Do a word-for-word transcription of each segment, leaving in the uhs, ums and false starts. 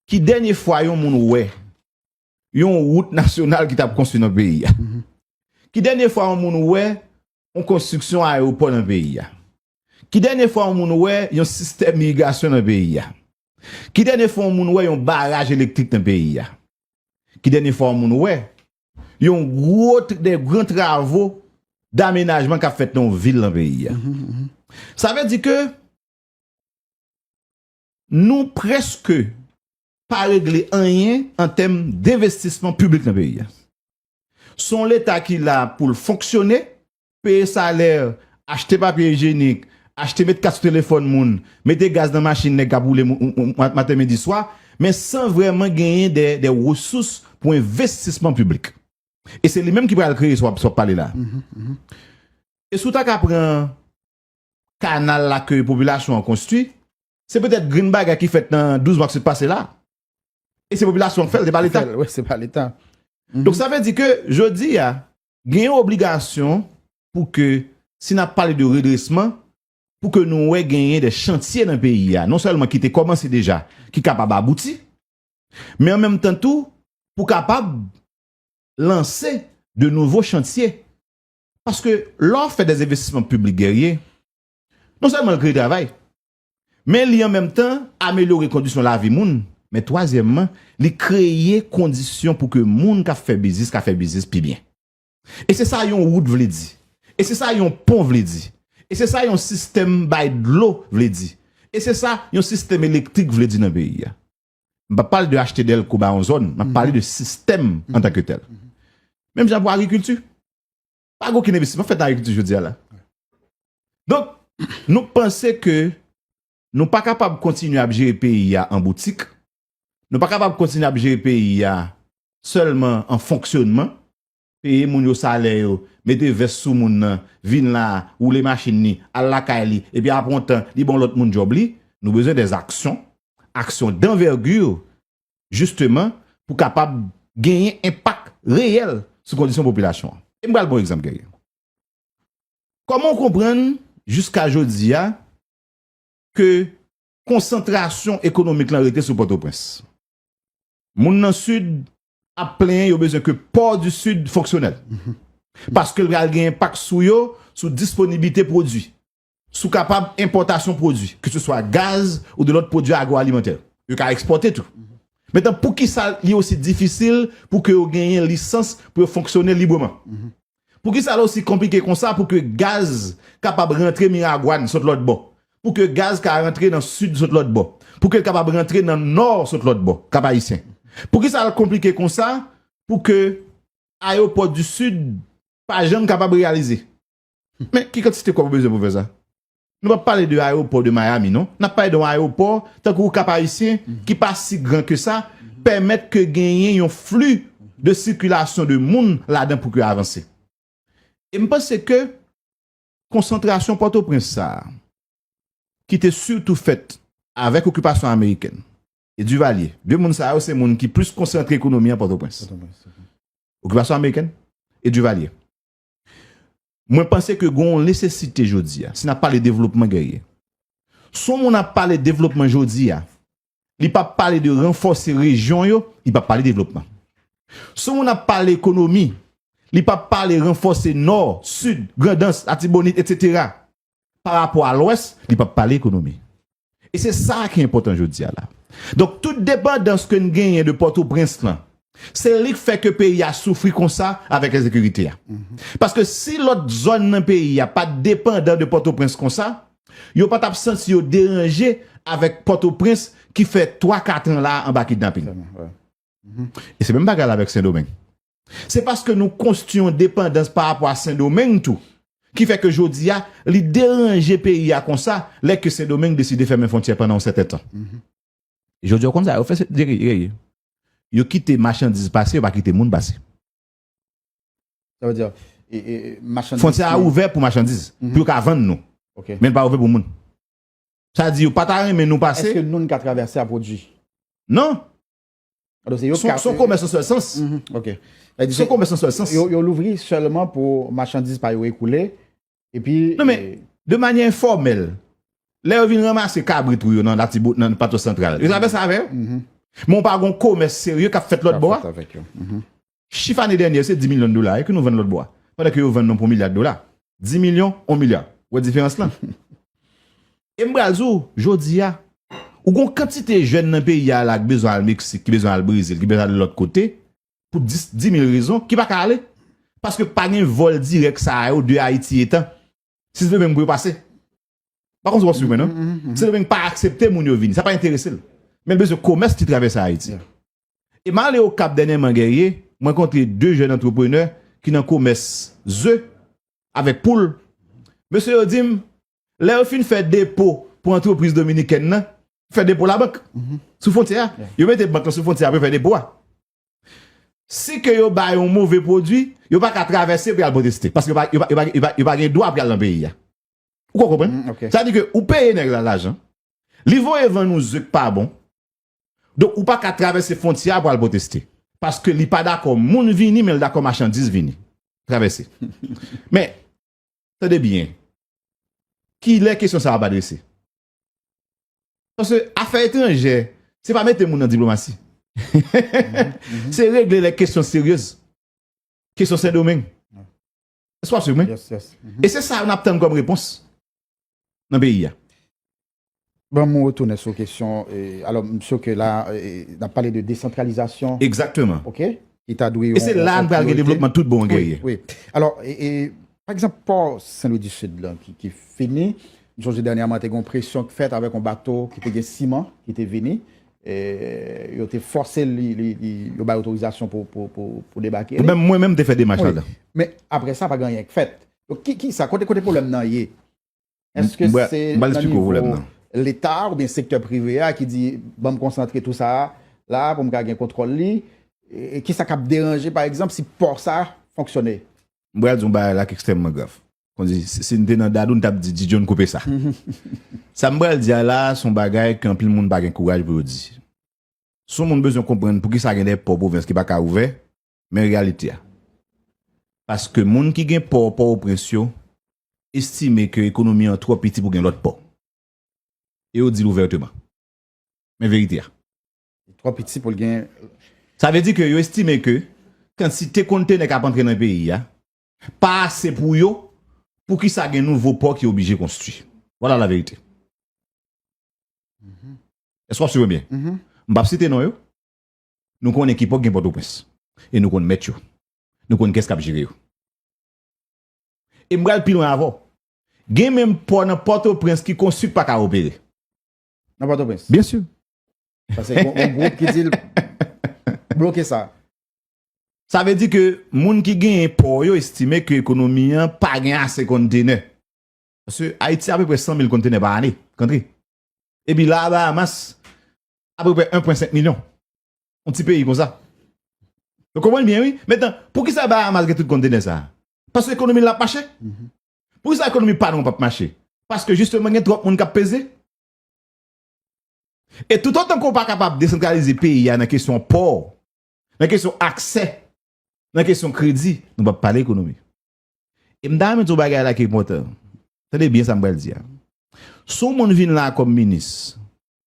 Ki dènye fwa yon moun wè yon wout nasyonal ki t ap konstwi nan peyi a? Ki dènye fwa yon moun wè yon konstriksyon ayewopò nan peyi a? Ki dènye fwa yon moun wè yon sistèm irigasyon nan peyi a? Ki dènye fwa yon moun wè yon baraj elektrik nan peyi a? Ki dènye fwa yon moun wè yon gwo, de gran travo damenajman k ap fèt nan yon vil nan peyi a? Sa vle di ke nou prèske pa regle anyen an tèm denvestisman piblik nan peyi a. Se yon Leta ki la pou l fonksyone, peye salè, achte papye ijyenik, achte met kat sou telefòn moun, mete gaz nan machin nèg k ap woule maten, midi, swa, men san vrèman genyen de, de resous pou envestisman piblik. E se li menm ki pral kreye sa w ap, sa w ap pale la. E si w ta ka pran kanal la ke popilasyon an konstwi, se petèt grenn bagay ki fèt nan douz mwa ki sot pase la. E se popilasyon k fè l, se pa Leta. Fè l, wi, se pa Leta. Donk, sa vle di ke jodi a, gen yon obligasyon pou ke, si n ap pale de redresman, pou ke nou wè genyen de chantye nan peyi a, non sèlman ki te kòmanse deja, ki kapab abouti, men an menm tan tou, pou kapab lanse de nouvo chantye. Paske lè w fè de envestisman piblik, Guerrier, non sèlman l kreye travay, men li an menm tan amelyore kondisyon lavi moun, men twazyèmman, li kreye kondisyon pou ke moun k ap fè biznis ka fè biznis pi byen. E se sa yon wout vle di. E se sa yon pon vle di. E se sa yon sistèm bay dlo vle di. E se sa yon sistèm elektrik vle di nan peyi a. M p ap pale de achte dèlko ba yon zòn, m ap pale de sistèm antanke tèl. Menm jan pou agrikilti. Pa gen okenn envestisman fèt nan agrikilti jodi a la. Donk, nou panse ke nou pa kapab kontinye ap jere peyi a an boutik. Nou pa kapab kontinye ap jere peyi a sèlman an fonksyonman. Peye moun yo salè yo, mete vès sou moun nan, vin la, woule machin li, al lakay li, epi apre yon tan, li ba yon lòt moun djòb li. Nou bezwen de aksyon, aksyon d'envergure, jisteman, pou kapab genyen enpak reyèl sou kondisyon popilasyon an. E m pral ba w egzanp, Guerrier. Kòman w konprann, jiska jodi a, ke konsantrasyon ekonomik lan rete sou Pòtoprens? Moun nan Sid ap plenyen yo bezwen ke Port du Sud fonksyonèl. Paske l pral gen enpak sou yo, sou disponiblite pwodui, sou kapab enpòtasyon pwodui, keseswa gaz ou de lòt pwodui agwoalimantè. Yo ka ekspòte tou. Mentnan, poukisa li osi difisil pou ke yo genyen lisans pou yo fonksyone libreman? Poukisa l osi konplike konsa pou ke gaz kapab rantre Miragwàn sot lòt bò? Pou ke gaz ka rantre nan Sid sot lòt bò? Pou ke l kapab rantre nan Nò sot lòt bò, Kap Ayisyen? Poukisa l konplike konsa pou ke Ayewopò di Sid pa janm kapab reyalize? Men ki kantite kòb ou bezwen pou fè sa? Nou p ap pale de ayewopò de Miami, non. N ap pale de yon ayewopò tankou Kap Ayisyen ki pa si gran ke sa, pèmèt ke genyen yon fli de sikilasyon de moun ladan pou ke avanse. E m panse ke konsantrasyon Pòtoprens sa a, ki te sitou fèt avèk okipasyon amerikèn e Duvalier, de moun sa yo se moun ki plis konsantre ekonomi an Pòtoprens. Okipasyon amerikèn e Duvalier. Mwen panse ke gen yon nesesite jodi a, si n ap pale devlopman, Guerrier. Si yon moun ap pale devlopman jodi a, li p ap pale de ranfòse rejyon yo, li p ap pale devlopman. Si yon moun ap pale ekonomi, li p ap pale ranfòse Nò, Sid, Grandans, Latibonit, etsetera, pa rapò a Lwès, li p ap pale ekonomi. E se sa ki enpòtan jodi a la. Donk, tout depandans ke n genyen de Pòtoprens lan, se li k fè ke peyi a soufri konsa avèk ensekirite a. Paske si lòt zòn nan peyi a pa t depandan de Pòtoprens konsa, yo pa t ap santi yo deranje avèk Pòtoprens ki fè twa, kat an la anba kidnaping. E se menm bagay la avèk Sendomeng. Se paske nou konstwi yon depandans pa rapò a Sendomeng tou, ki fè ke jodi a, li deranje peyi a konsa, lè ke Sendomeng deside fèmen fwontyè pandan yon sèten tan. E jodi a, w konn sa yo fè, se, yo kite machandiz pase, yo pa kite moun pase. Sa vle di, e, e, machandiz. Fwontyè a ouvè pou machandiz, pou yo ka vann nou. Men l pa ouvè pou moun. Sa di, yo pa ta renmen nou pase. Èske nou n ka travèse a pwodui? Non. Se yon komès an sèl sans. Se yon komès an sèl sans. Yo, yo louvri sèlman pou machandiz pa yo ekoule. Epi, non, men, de manyè enfòmèl, lè yo vin ranmase kabrit ou yo nan Latibonit, nan Plato Santral, yo travèse avè yo. Men w pa gen yon komès serye k ap fèt lòtbò a. Chif ane dènye, se dis milyon dola wi, ke nou vann lòtbò a. Pandan ke yo vann nou pou yon milya dola. Dis milyon, yon milya. Ou wè diferans lan? E m pral di w, jodi a, ou gen yon kantite jèn nan peyi a la ki bezwen al Meksik, ki bezwen al Brezil, ki bezwen al lòt kote, pou dis, dis mil rezon, ki pa ka ale. Paske pa gen vòl dirèk sa a yo de Ayiti etan. Sendomeng pou yo pase. Pa konn si w ap swiv mwen, non? Sendomeng pa aksepte moun yo vini. Sa pa enterese l. Men l bezwen komès ki travèse Ayiti. E m ale Okap dènyèman, Guerrier, mwen kontre de jèn antreprenè ki nan komès ze avèk poul. Mesye yo di m, lè yo fin fè depo pou antrepriz dominikèn nan, fè depo labank sou fwontyè a. Yo mete bank lan sou fwontyè a pou yo fè depo a. Si ke yo ba yo yon move pwodui, yo pa ka travèse pou y al pwoteste. Paske yo pa, yo pa, yo pa, yo pa, yo pa gen dwa pou y al nan peyi a. Ou konprann? Sa di ke ou peye nèg la lajan, li voye vann ou ze k pa bon, donk ou pa ka travèse fwontyè a pou al pwoteste. Paske li pa dakò moun vini, men l dakò machandiz vini. Travèse. Men, tande byen. Kilè kesyon sa a ap adrese? Paske afè etranjè, se pa mete moun nan diplomasi. Se regle lè kesyon seryez. Kesyon Sendomeng. Èske w ap swiv mwen? E se sa n ap tann kòm repons nan peyi a. Ban m retounen sou kesyon, e, alò, m si ke la, e, n ap pale de desantralizasyon. Egzakteman. Oke? Ki ta dwe yon. E se la n pral gen devlopman tout bon, Guerrier. Wi. Alò, e, e, pa egzanp, pò Sen Lwi di Sid la, ki, ki fini, m sonje dènyèman te gen yon presyon k fèt avèk yon bato ki te gen siman, ki te vini. E, yo te fòse li, li, li, yo bay otorizasyon pou, pou, pou, pou debake li. Menm mwen menm te fè demach ladan. Men apre sa, pa gen anyen k fèt. Donk, ki, ki sa, kote, kote pwoblèm nan ye? Èske se nan nivo Leta oubyen sektè prive a ki di, ban m konsantre tou sa a la pou m ka gen kontwòl li? E, e kisa k ap deranje, pa egzanp, si pò sa a fonksyone? M pral di yon bagay la k ekstrèmman grav. Konn di, si, si n te nan Dadou, n t ap di, Didyo, n koupe sa. Sa m pral di a la a, se yon bagay ke anpil moun pa gen kouraj pou yo di. Si yon moun bezwen konprann poukisa gen de pò pwovens ki pa ka ouvè, men reyalite a. Paske moun ki gen pò Pòtoprens yo estime ke ekonomi an twò piti pou gen lòt pò. E yo di l ouvèteman. Men verite a. Li twò piti pou l gen. Sa vle di ke yo estime ke kantite kontenè k ap antre nan peyi a pa ase pou yo, poukisa gen nouvo pò ki oblije konstwi? Vwala la verite. Èske w ap swiv mwen byen? M p ap site non yo. Nou konnen ki pò k gen Pòtoprens. E nou konn mèt yo. Nou konn kiyès k ap jere yo. E m pral pi lwen avè w. Gen menm pò nan Pòtoprens ki konstwi k pa ka opere. Nan Pòtoprens? Byen si. Paske gen yon gwoup ki di l bloke sa. Sa vle di ke moun ki genyen pò yo estime ke ekonomi an pa gen ase kontenè. Paske Ayiti apeprè san mil kontenè pa ane k antre. Epi la a Bahamas, apeprè en pwen senk milyon. Yon ti peyi konsa. Nou konprann byen, wi. Mentnan, poukisa Bahamas gen tout kontenè sa a? Paske ekonomi l ap mache. Poukisa ekonomi pa nou an p ap mache? Paske jisteman gen twòp moun k ap peze. E toutotan ke w pa kapab desantralize peyi a nan kesyon pò, nan kesyon aksè, nan kesyon kredi, nou p ap pale ekonomi. E m ta renmen di w bagay la ki enpòtan. Tande byen sa m pral di a. Si yon moun vin la a kòm minis,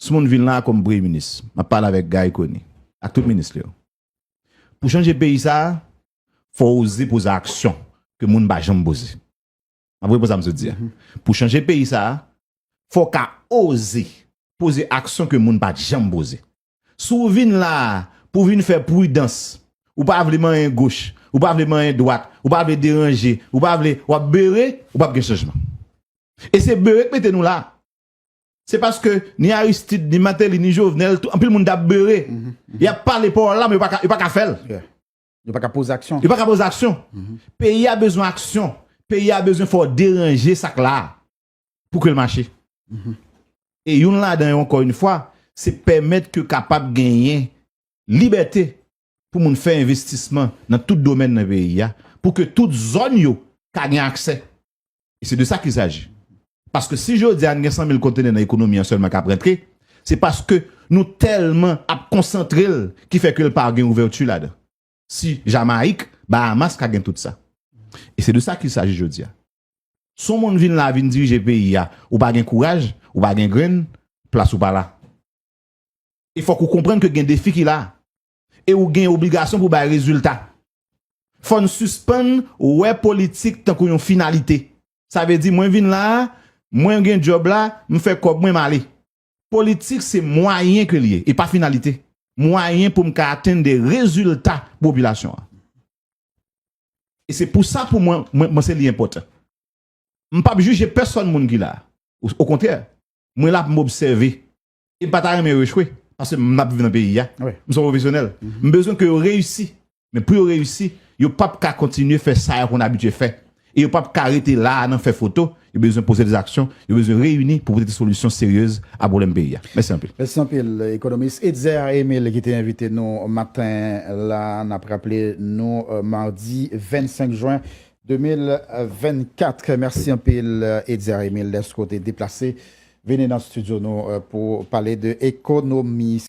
si yon moun vin la a kòm premye minis, m ap pale avèk Guy Conille, ak tout minis li yo. Pou chanje peyi sa a, fò w oze poze aksyon ke moun pa janm poze. M ap repete sa m sot di a. Pou chanje peyi sa a, fò w ka oze poze aksyon ke moun pa t janm poze. Si w vin la a pou w vin fè pridans, ou pa vle manyen goch, ou pa vle manyen dwat, ou pa vle deranje, ou pa vle, w ap bere, ou p ap gen chanjman. E se bere k mete nou la. Se paske ni Aristide, ni Martelly, ni Jovenel, tout, anpil moun t ap bere. Y ap pale pawòl la, men yo pa ka, yo pa ka fè l. Yo pa ka poze aksyon. Yo pa ka poze aksyon. Peyi a bezwen aksyon. Peyi a bezwen fè w deranje sa k la a pou ke l mache. E youn ladan yo, ankò yon fwa, se pèmèt ke kapab genyen libète pou moun fè envestisman nan tout domèn nan peyi a, pou ke tout zòn yo ka gen aksè. E se de sa qu'il s'agit. Paske si jodi a n gen san mil kontenè nan ekonomi an sèlman k ap rantre, se paske nou tèlman ap konsantre l ki fè ke l pa gen ouvèti ladan. Si Jamayik, Bahamas ka gen tout sa. E se de sa qu'il s'agit jodi a. Si yon moun vin la, vin dirije peyi a, ou pa gen kouraj, ou pa gen grenn, plas ou pa la. E fòk ou konprann ke gen defi ki la. E ou gen obligasyon pou bay rezilta. Fò n sispann wè politik tankou yon finalite. Sa vle di, mwen vin la, mwen gen djòb la, m fè kòb mwen, m ale. Politik se mwayen ke l ye, e pa finalite. Mwayen pou m ka atenn de rezilta pou popilasyon an. E se pou sa, pou mwen, mwen, mwen se li enpòtan. M p ap jije pèsòn moun ki la. O, okontrè, mwen la pou m obsève. E m pa ta renmen yo echwe, paske m ap viv nan peyi a. M se yon pwofesyonèl. M bezwen ke yo reyisi. Men pou yo reyisi, yo p ap ka kontinye fè sa yo konn abitye fè. E yo p ap ka rete la a nan fè foto. Yo bezwen poze de zaksyon. Yo bezwen reyini pou pote de solisyon seryez a pwoblèm peyi a. Mèsi anpil. Mèsi anpil, ekonomis Etzer Emile ki te envite nou maten la. N ap raple nou, euh, madi vennsenk jen de mil vennkat. Mèsi anpil, euh, Etzer Emile, dèske w te deplase vini nan estidyo nou, euh, pou pale de ekonomi.